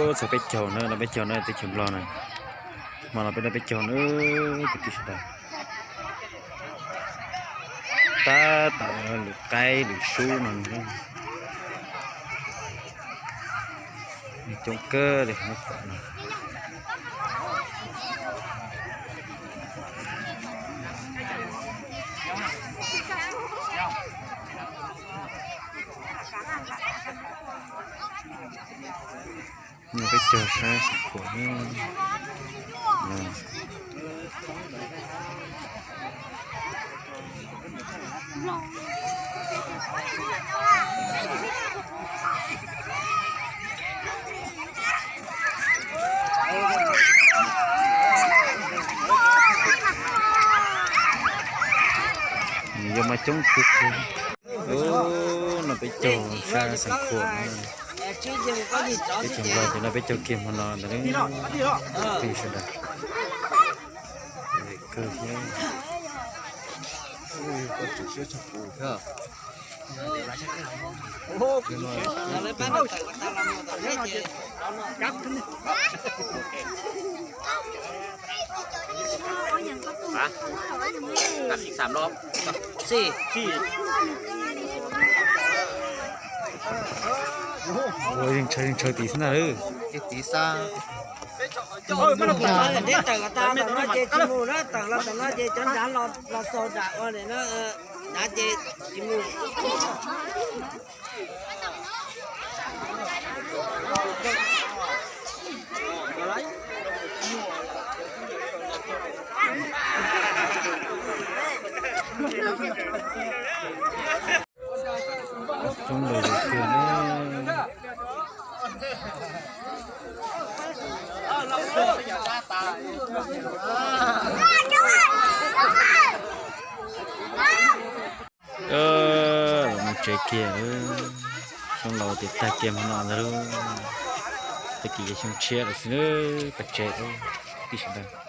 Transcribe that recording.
Txog peb caug na, no peb caug na teb chaws Nplog na. Hmo no peb no peb caug na, kwv tij sawv daws. Tab tom lwm qaib lwm sub no, nws coob kawg li nyob tom no. Nws peb caug sab Xeev Khuam. Nws yuav mas coob tiag tiag. Ub, no peb caug sab Xeev Khuam, peb caug Nplog ces no peb caug kiag hmo no ntag. Peb sawv daws kawg thiab. Ua, yeej ntshaw yeej ntshaw tim xwb ntag lauj. Tawm los tom no ces tsis mus na, tawm los tom no ces cov nrad los xaus dam ua li na, nrad ces tsis mus. Coob lawm tiag na. Los mus tsev kiag, xyoo laus tias tag kiag hmo no ntag lauj. Tag kis yog xyoo tshiab lawm xwb, peb tsev kwv tij sawv daws.